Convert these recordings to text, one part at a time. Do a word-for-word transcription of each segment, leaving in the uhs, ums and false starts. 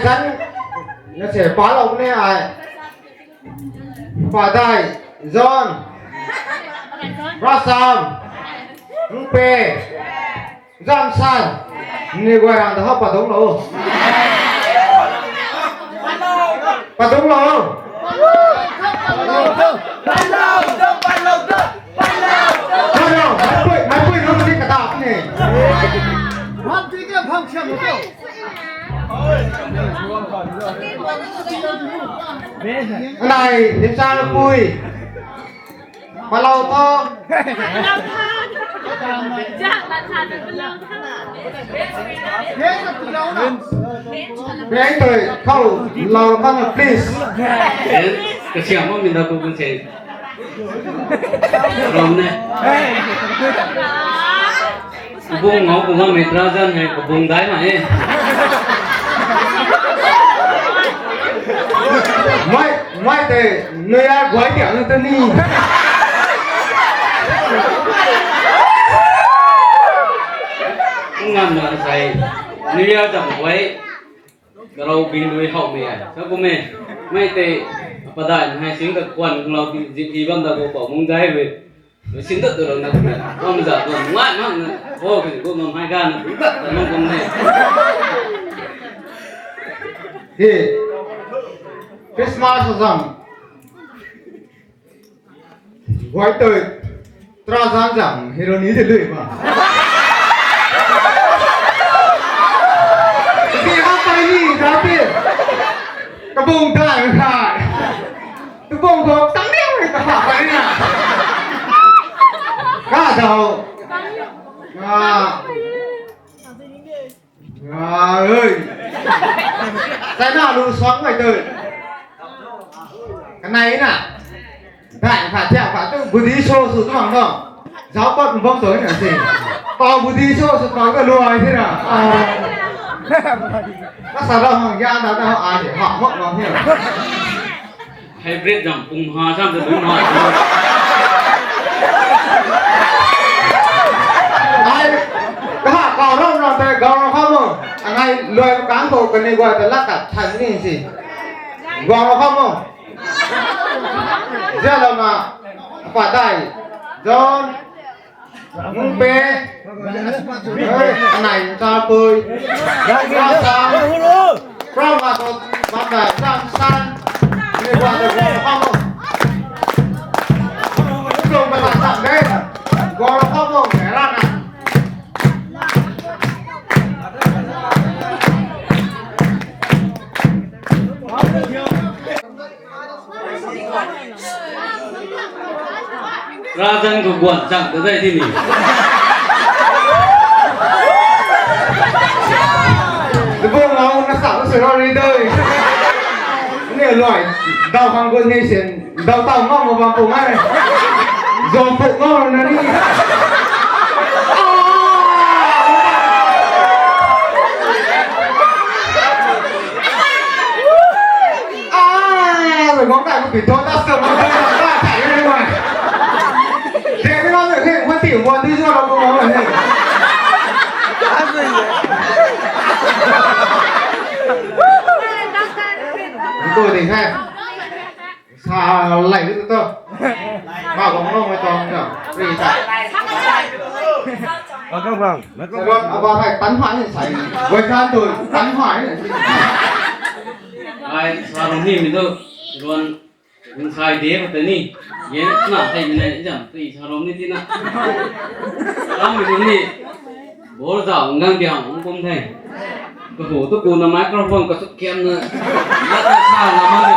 Zan na se pa lou ne ai. Padai, John, Rasam, Npe, Jamsan, ni guay rang da hou padung lou. Padung lou. Padung, mai pui, mai pui nunc ni kadap ni. Nai, himsa pui. Palou tho. Peng tui khou lou khang, please. Kasiam mo min da ku kun se. Rom ne. Bung ngau bung ngau mei trazan hei kabung dai ma e. Mai, mai te nuya guay tiang na ta ni. Ngam na sai nuya jam guay. Karau bing lui hau mei ai. Sa kum e. Mai te padai na hai sing ka kuan kung lau ti, zip ti bam da ko pau mung jai we. Sin dat tu rau na kum e. Bam za tu ngai mang na. Ho ki ko ngam hai ga na kum dat ta nang kum ne. He. Christmas zam. Guay tui, trazan zam, hero ni de lui ma. Ti ha tai ni, da ti. Kabung tai khai. Tu bung ko tang liang ni ka ha tai na. Ka dau. Ka. Nga ơi. China lu suang ngai tui. Kanei na. Dai pha thiak pha tu budi so su tu mang dong. Zau pat bom tui na si. Pau budi so su pau ka lu ai thi na. Ka sa dau mang ya na na ai thi. Ha mok mang thi na. Hybrid zam pung ha zam de lung ha. Ai, kaha kau ram ram te gau ram kha mo. Angai luai kang ko kani guay ta lak ta than ni si. Gau ram kha mo. Zia lam na, padai, John, Nungpe, eh, anai Chapui, Rasa, Rama to, Banda, Samsan, ni guay ta guang khamo. Zong ta ta de, guang khamo, rana. Rajan khou guan chang ta dai ti ni. Bung ngau na sa se ro ri dai. Ni luai, dau hang gun ni sen, dau tau ngau ma bang pu ngai. Zom pu ngau na ni. Ah, mei guang kai ko pi tho ta sa ma ta ta ta ni ma. Te ni ma ne, hei, ma ti, ma ti sa ro ko ma ne. Ko ding hai. Sa lai tu to. Ma guang lo ma tong to. Ri ta. Microphone, microphone. Aba hai tan hai ni sai. Wei kan tu tan hai ni. Ai, sa rom ni mi tu, ruan, min sai de ko tei ni. Yen na thei mi nai jam, tui sa rom ni ti na. Ram mi tu ni. Bor zau ngang diang ung kum thei. Ka hu tu ku na microphone ka suk kiam na. Na ta sa na ma ni.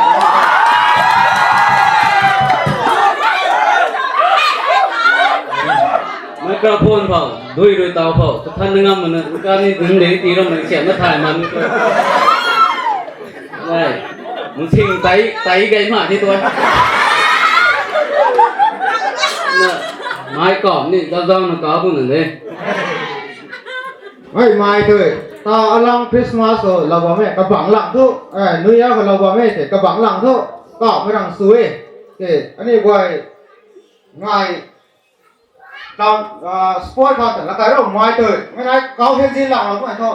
Microphone phou, dui rui tau phou, ka than na ngam na, ka ni dun de ti ram na siam na thai man. Ai, mun sing tai, tai gai ma ni tu. Na, mai kom ni, zau zau na ka bu na de. Ai, mai tu, ta alang Christmas ho, lau bam e, kabang lang tu, ai, New Year ho lau bam e, te, kabang lang tu, ka, mei rang su e, te, ani guay, ngai, tam, ah, sport kha ta, la kai ro, mai tu, mei nai, kau he zin lang lau, mai tu,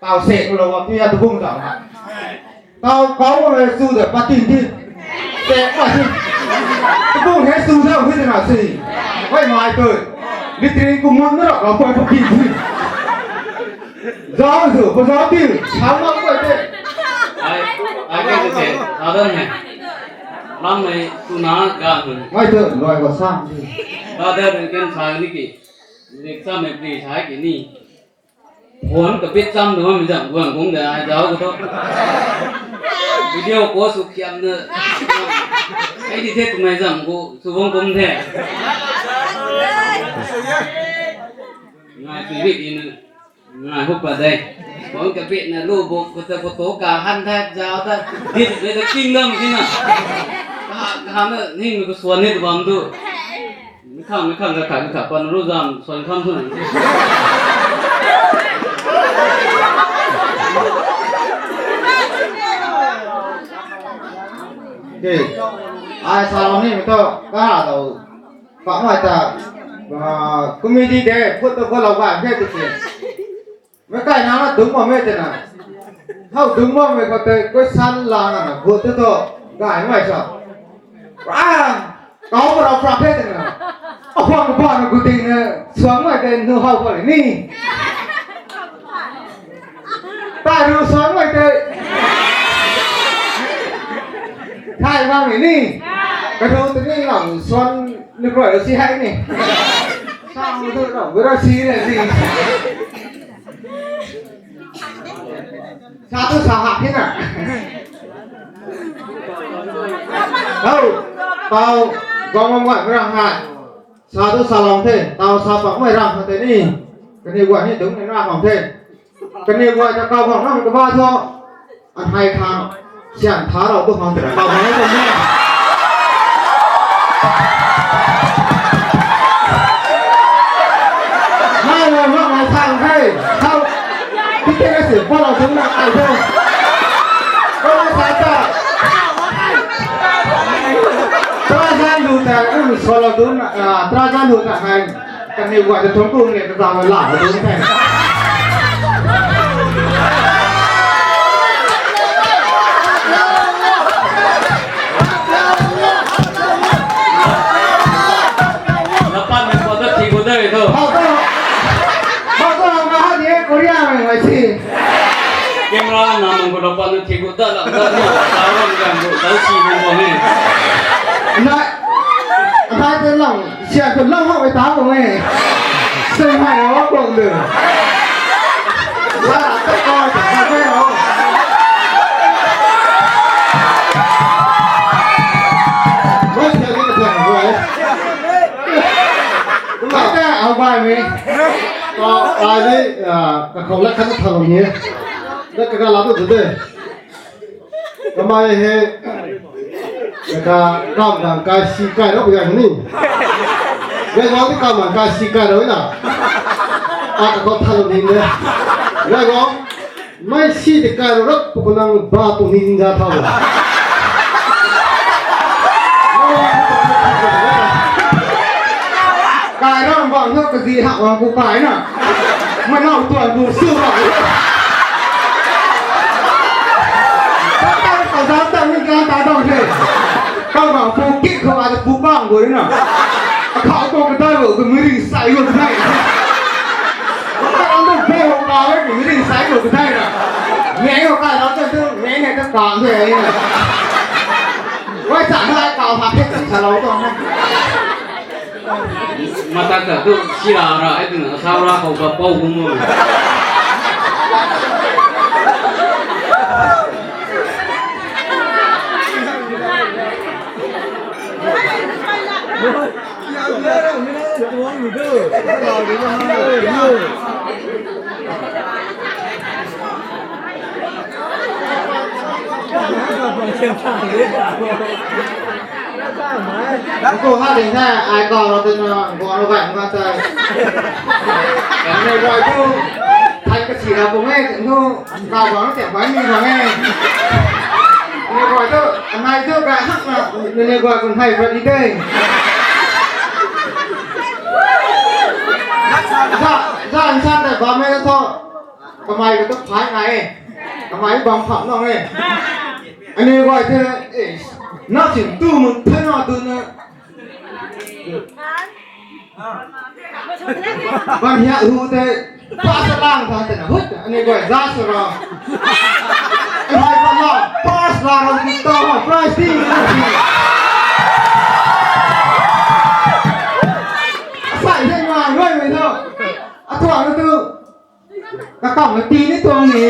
tau se, tu lau bam, New Year tu bung ta, Tau kau hei su de patin di. Te pa si. Tabung hei su de hui de na si. Hoi mai tu. Litri ku mun na ra kau pa patin di. Zau su, pa zau ti. Sa ma ko te. Ai, ai ke se, sa dan hai. Lam mei tu na ga mun. Mai tu, loi ko sa. Sa dan ken sa ni ki. Rik sa mei pri sa ki ni. Phone kabit cham tu mi zam guang kung da ai zau ko to. Video ko su khiam na. Ai di the tumei zam ko su bang kum the. Ngai tu bit in ngai hu pa de. Phone kabit na lu bu ko ta photo ka han tha zau ta. Dit le da king dam ki na. Ka ka na ning ko suan ni tu bam tu. Mi khang, mi khang, ka khat, ka khat, pan ru zam, suan kham thu nang. Okay. Ai sa ni mi to, ka ra dau. Pak mai ta, ah, comedy de, phut to phut lou ga, phe tu ke. Mei kai na na dungc bam e twna. Hau dungc bam e khou tei question la na na gut tu thu. Gay mai sa. Ah, kau para pra the twna. Akhwang ba na gut ding na suang mai tei nu hau khou ni. Tai ru suang mai tei. Thai bam ni. Ka ru tei ni lam suan ni koi si hai ni. Sang tu lam, gu ra si le si. Sa tu sa hak the na. Hau, tau, guang guang guang rang hai. Sa tu sa long the, tau sa pak mai rang hai tei ni. Kani guay ni dungc ni rang bam the. Kani guay ta kau bam rang kaba thu. An hai khang sian tha rau tu khang tei kau bam rang bam the. Nai nai mak nai thang the. Thau. Ki tei na si pa lau thung na ai the. Ko na sa ta. Tra zan lu ta, um, so lau thung na, ah, tra zan lu ta hai. Kani guay ta thung kum le ta zan la lu thung the. Lapan mei khou ta thi khou de tho. Hau ta, hau ta, hau ta, hau ta, Korea mei mai si. Camera na mung khou lapan na thi khou ta lam ta na, ta ram gan khou ta si mung khou he. Na, hai te lam, sia khou lam hau ta khou he. Seng hai na wa khou de. Sa ta ko ta ko. Mai sia ni ta ko. Kumna ta, au bai mi. Ko, ai ni, ah, ka khou la khat tha lo ni. Da ka ka la tu de. Kamei he. Ka ka kam dang kai si kai ro ya ni. Ga ga ti kam dang kai si kai ro na. A ka khou tha lo ni de. Ga ga. Mei si de kai rap pu khou nang ba tu ni za thau. Kai rap bam na ka zi hak wang ku kai na. Mei nau tuan bu su ba. Ta ta ta ta ni ka ta dau se. Kau bang pu kik khou a ta pu bang bu na. Khou kou ka dai lo ka mi ring sai lo ka dai. Ka dai lo na be ho ka le ka mi ring sai lo ka dai na. Nge ho ka lo ta tu nge nge ta ka se ai na. Wai sa na ka ha phe sa lo to na. Mata ka tu sira ra ai tu na sa ra khou ka pau gu mo. Ko ha ding the, ai kau ro tei na, guang ro gay mak tei. Kaniw guay tu, thai kasi ra bung e, nu, kau guang tiak bai ni guang e. Kaniw guay tu, anai tu gay hak na, kaniw guay kun thai pat di tei. Za, za insan tei bam e na tho. Kamei ka tu phai ngai e. Kamei bam pham nang e. Ani guay the, eh, na chin tu mun the na tu na. Ban hiak hu te, pass lang tha te na hut, ani guay za sura. Ai hai pa la, pass la ro ni to, prize ding. Sai he ngai ngai me tho. A thua na tu. Kakam na ti ni tuang ni.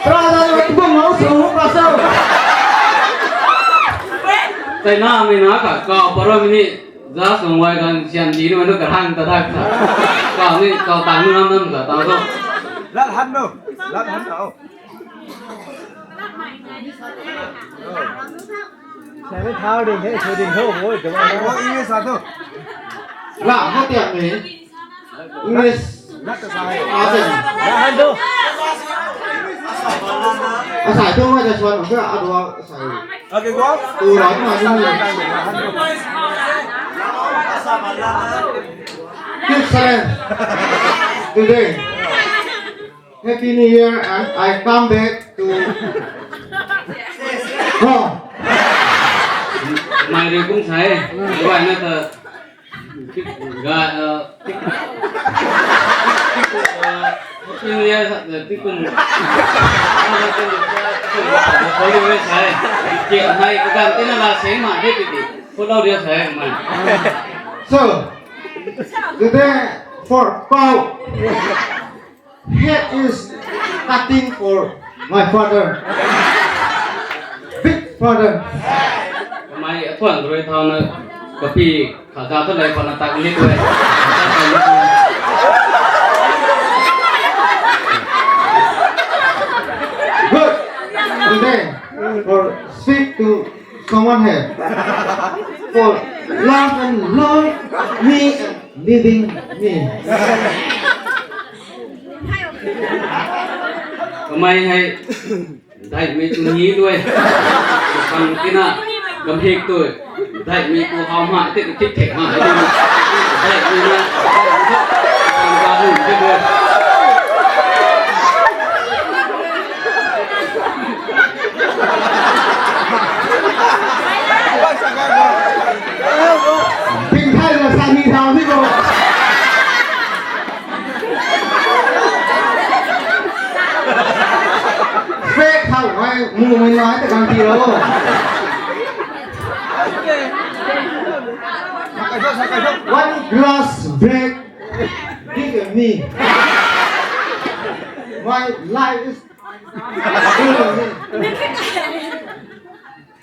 Pra da na tu bung mau su pa so. Tei na mi na ka, ka paro mi ni. Za sung wai kan sian di ni ma nu ka hang ta dak ta. Ka ni ka tang ni nam nam ka ta so. Lat han no. Lat han no. Sai thau ding he, thau ding ho, oi, ka ma. Oi, English sa tu. La, ha tiak ni. English. Lat ta sai. Ah, sai. Lat han tu. Asai tu mai da suan, ka adua asai. Okay, go. Tu rai ma ni. Keep silent. Today. Happy New Year, and I come back to home. Mai rui kum sai, wai na ta, ga, uh, Happy New Year, uh, ti kum, Holy Way sai, ke mai kagan tina la sai ma de ti, follow dia sai mai. So, today for Pau. Head is cutting for my father. Big father. Kamei athuan rui thau na kapi kha za thu lei pha na tak ni tu e. Good. Today, for speak to someone here. For love and love me and leading me. Kamei hei, daihmei tu ni tu e. Khang tina, gamhik tu e. Daihmei tu hau ma, te kit thek ma. Daihmei na, khang ka hun te tu e. Ping thai na sa ni thau ni ko. Fake thau mai, mu mai nai ta kan ti lo. One glass bread, give me. My life is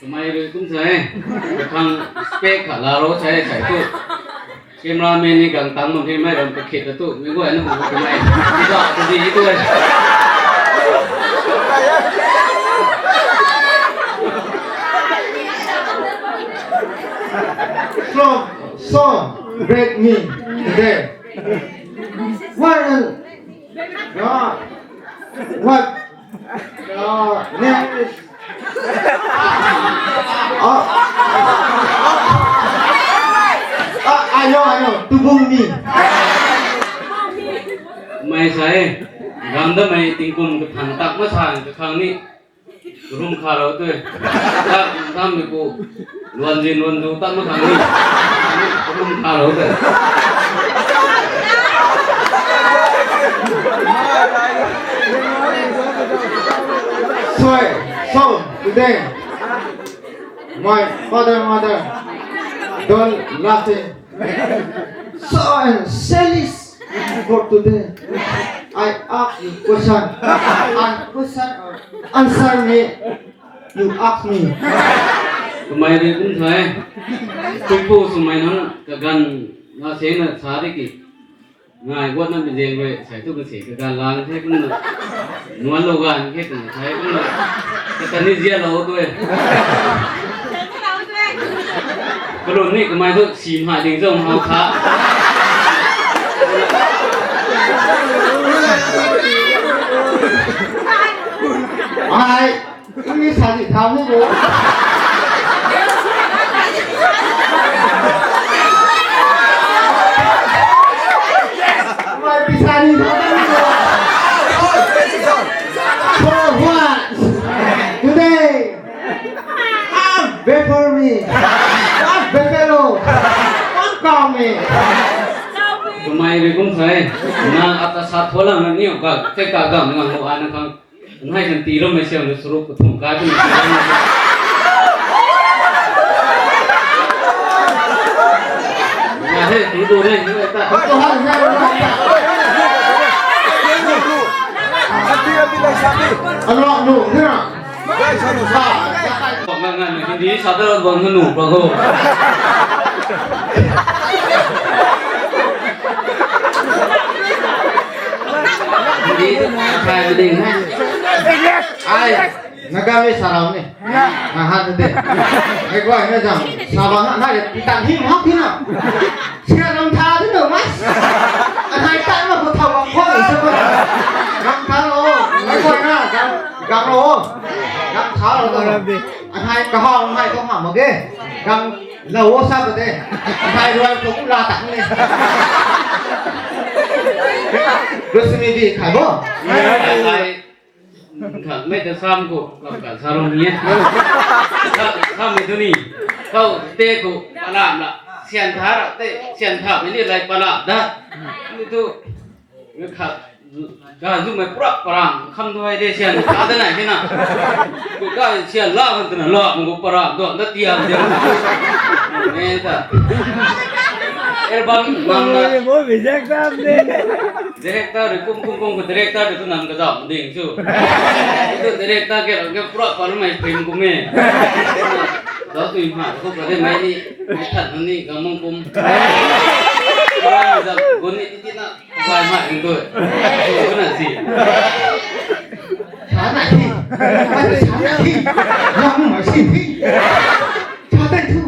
Kamei rui kum sai, kakhang spec kha la ro sai, sai tu. Cameraman ni gang tang mak hei mei ram kakhit la tu, mi guay na mak kamei. Ni ta, tu di tu e. From song, break me today. What, uh, God, what, uh, name is Ah, ah, I know, I know. Tubung ni. Mei sai, gamda mei tingkum kathang tak ma sang kakhang ni. Rum kha lo tu. Tak tam ni ku. Luan zin luan zu tak ma khang ni. Rum kha lo tu. Sorry, so today, my father, mother, don't laughing. So and selfish for today. I ask you question. And question or answer me. You ask me. Kamei rui kum sai. Tuipu swmei nang kaganv na sena sa di ki. Ngai guat na mi zeng rui, sai tu kan se kaganv lang the kum na. Nuan lo gan khe kum sai kum na. Kata ni zia lo tu e. Kalun ni kamei tu si mha ding zong hau kha. Ai. Umi sa ni tham ni bo. Mai pi sa ni tham ni bo. For what? Today. Pray for me. Buffalo. Come me. Kamei rui kum sei. Na ata sa tholang na niu ka, te ka gam ngang lo ana khang. Nai kan ti ram mai siam lu suru ku thum ka tu. Na he, tu do ne, ni ta. Atu hai na. Ati, ati, lai sa ni. Ano, no, na. Lai sa, no, sa. Ngan, ngan, hindi sa ta ram bang nu pa ho. Hindi tu khai ma ding hai. Ai, Nagamese sa ram ni. Na han de. Ai guay na jam. Sa bang na, na ya pi tan him hak thi na. Sia ram tha thi na mas. Anhai tan ma ko thau bang khou sa ba. Ram tha lo. Ai guay na, ram, ram lo. Ram tha lo. Anhai kahau, anhai khou ham mak ge. Ram lo sa ba de. Anhai ruai khou la tak ni. Rosmi di khai bo. Ai, Kha, mei ta sam khou, lam kan sa rong ni. Sa, sa mei tu ni. Khou te khou, palam la. Sian tha ra te, sian tha mei ni lai palam da. Ni tu, ni kha, ga zu mei pura palam, kham tu hai de sian tha da nai ni na. Ku ka sian la kan tu na la, mung ku palam do, da tiam de. Ni ta. Album, nam na. Director rui kum kum kum khou director rui tu nam kazauh ding chu. Tu director ke rang ke pura parmei film kum e. Zauc tui mha khou ka de mei ni, mei that ni ka mung kum. Zauc gun ni ti na, bai mei ding tu. Tu na si. Sa na hi. Sa na hi. Lam ma si hi. Sa tai thu.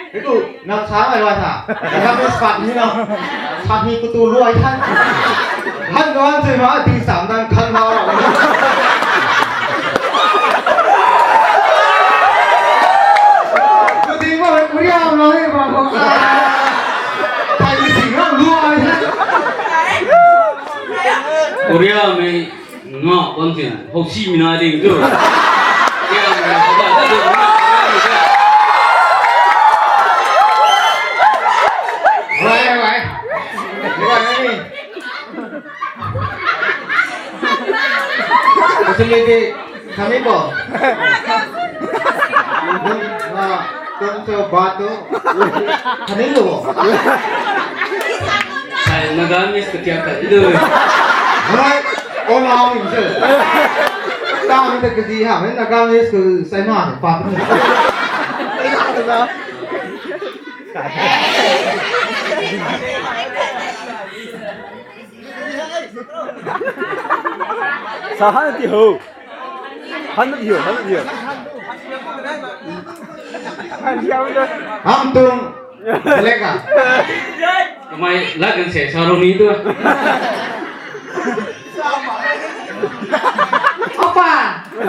Hei tu, nang sa ngai luai tha. Nang nang spat ni nang. Spat ni kutu luai tha. Han nang chui ma, ting sam nang khan ma ra. Kuting ma hei Korea ma hei ma ko. Thai ni ting nang luai tha. Korea mei Nga, kon tin, hou si mi na ding tu. Wai, wai. Wai, wai. Facility, kami ko. Tum, ah, tum cho ba tu. Kami lo. Hai, Nagamese ka tiak ka idu. Hai, o lau ni se. Tam ta ka di ha, Nagamese ka sai ma pa. Sa han ti ho. Han ti ho, han ti ho. Ham tung. Leka. Kamei la kan se sa ro ni tu. Opa,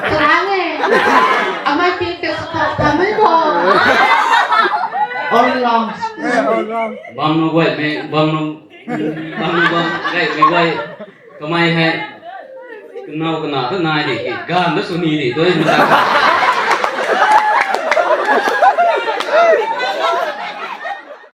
sarang e. Amai pin te sa kami ko. Oi lam. Bam no guay me, bam no, bam no bam, guay me guay. Kamei hei, nau kana tu nai di, gan tu suni di, tu mata.